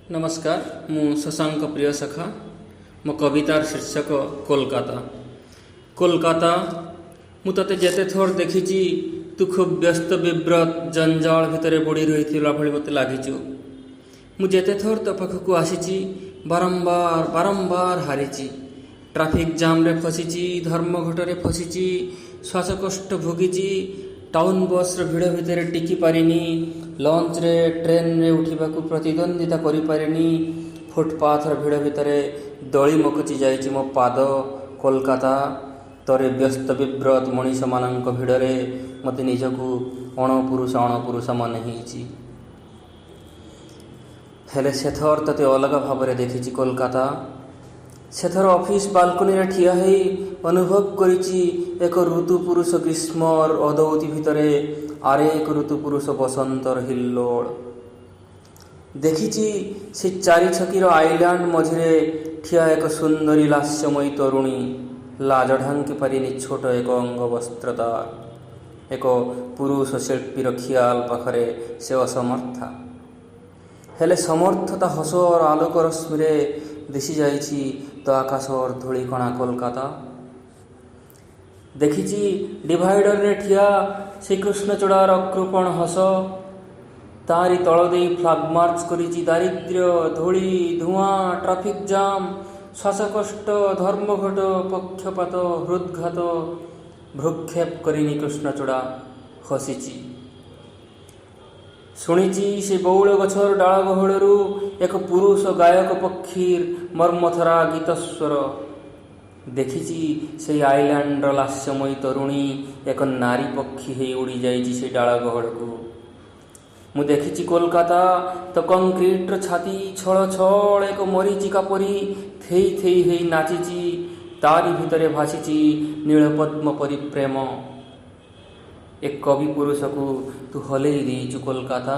ନମସ୍କାର, ମୁଁ ଶଶାଙ୍କ ପ୍ରିୟ ସଖା। ମୋ କବିତାର ଶୀର୍ଷକ କୋଲକାତା। କୋଲକାତା, ମୁଁ ତୋତେ ଯେତେ ଥର ଦେଖିଛି, ତୁ ଖୁବ୍ ବ୍ୟସ୍ତ ବିବ୍ରତ ଜଞ୍ଜାଳ ଭିତରେ ବୁଡ଼ି ରହିଥିଲା ଭଳି ମୋତେ ଲାଗିଛୁ। ମୁଁ ଯେତେ ଥର ତୋ ପାଖକୁ ଆସିଛି, ବାରମ୍ବାର ବାରମ୍ବାର ହାରିଛି। ଟ୍ରାଫିକ୍ ଜାମ୍ରେ ଫସିଛି, ଧର୍ମଘଟରେ ଫସିଛି, ଶ୍ୱାସକଷ୍ଟ ଭୋଗିଛି, ଟାଉନ୍ ବସ୍ର ଭିଡ଼ ଭିତରେ ଟିକି ପାରିନି, ଲଞ୍ଚରେ ଟ୍ରେନରେ ଉଠିବାକୁ ପ୍ରତିଦ୍ୱନ୍ଦିତା କରିପାରିନି, ଫୁଟପାଥର ଭିଡ଼ ଭିତରେ ଦଳି ମକଚି ଯାଇଛି ମୋ ପାଦ। କୋଲକାତା, ତୋର ବ୍ୟସ୍ତ ବିବ୍ରତ ମଣିଷମାନଙ୍କ ଭିଡ଼ରେ ମୋତେ ନିଜକୁ ଅଣପୁରୁଷ ଅଣପୁରୁଷ ମନେ ହେଇଛି। ହେଲେ ସେଥର ତୋତେ ଅଲଗା ଭାବରେ ଦେଖିଛି କୋଲକାତା। ସେଥର ଅଫିସ ବାଲକୋନିରେ ଠିଆ ହେଇ ଅନୁଭବ କରିଛି ଏକ ଋତୁ ପୁରୁଷ ଗ୍ରୀଷ୍ମର ଅଦୌତି ଭିତରେ ଆରେ ଏକ ଋତୁ ପୁରୁଷ ବସନ୍ତର ହିଲ୍ଲୋଳ। ଦେଖିଛି ସେ ଚାରିଛକିର ଆଇଲ୍ୟାଣ୍ଡ ମଝିରେ ଠିଆ ଏକ ସୁନ୍ଦରୀ ଲାସ୍ୟମୟୀ ତରୁଣୀ, ଲାଜ ଢାଙ୍କି ପାରିନି ଛୋଟ ଏକ ଅଙ୍ଗବସ୍ତ୍ର ତାର। ଏକ ପୁରୁଷ ଶିଳ୍ପୀର ଖିଆଲ ପାଖରେ ସେ ଅସମର୍ଥା, ହେଲେ ସମର୍ଥତା ହସର ଆଲୋକ ରଶ୍ମିରେ ଦିଶିଯାଇଛି ତ ଆକାଶର ଧୂଳିକଣା। କୋଲକାତା, ଦେଖିଛି ଡିଭାଇଡରରେ ଠିଆ ସେ କୃଷ୍ଣଚୂଡ଼ାର କୃପଣ ହସ। ତାରି ତଳ ଦେଇ ଫ୍ଲାଗ ମାର୍ଚ୍ଚ କରିଛି ଦାରିଦ୍ର୍ୟ, ଧୂଳି, ଧୂଆଁ, ଟ୍ରାଫିକ୍ ଜାମ୍, ଶ୍ୱାସକଷ୍ଟ, ଧର୍ମଘଟ, ପକ୍ଷପାତ, ହୃଦଘାତ। ଭ୍ରୂକ୍ଷେପ କରିନି କୃଷ୍ଣଚୂଡ଼ା, ହସିଛି। ଶୁଣିଛି ସେ ବଉଳ ଗଛର ଡାଳ ଗହଳରୁ ଏକ ପୁରୁଷ ଗାୟକ ପକ୍ଷୀର ମର୍ମଥରା ଗୀତସ୍ୱର। ଦେଖିଛି ସେଇ ଆଇଲ୍ୟାଣ୍ଡର ଲାସ୍ୟମୟୀ ତରୁଣୀ ଏକ ନାରୀ ପକ୍ଷୀ ହେଇ ଉଡ଼ିଯାଇଛି ସେଇ ଡାଳ ଗହଳକୁ। ମୁଁ ଦେଖିଛି କୋଲକାତା, ତ କଂକ୍ରିଟର ଛାତି ଛଳ ଛଳ ଏକ ମରିଚିକା ପରି ଥେଇ ଥେଇ ହେଇ ନାଚିଛି। ତାରି ଭିତରେ ଭାସିଛି ନୀଳପଦ୍ମ ପରି ପ୍ରେମ। ଏ କବି ପୁରୁଷକୁ ତୁ ହଲେଇ ଦେଇଛୁ କୋଲକାତା।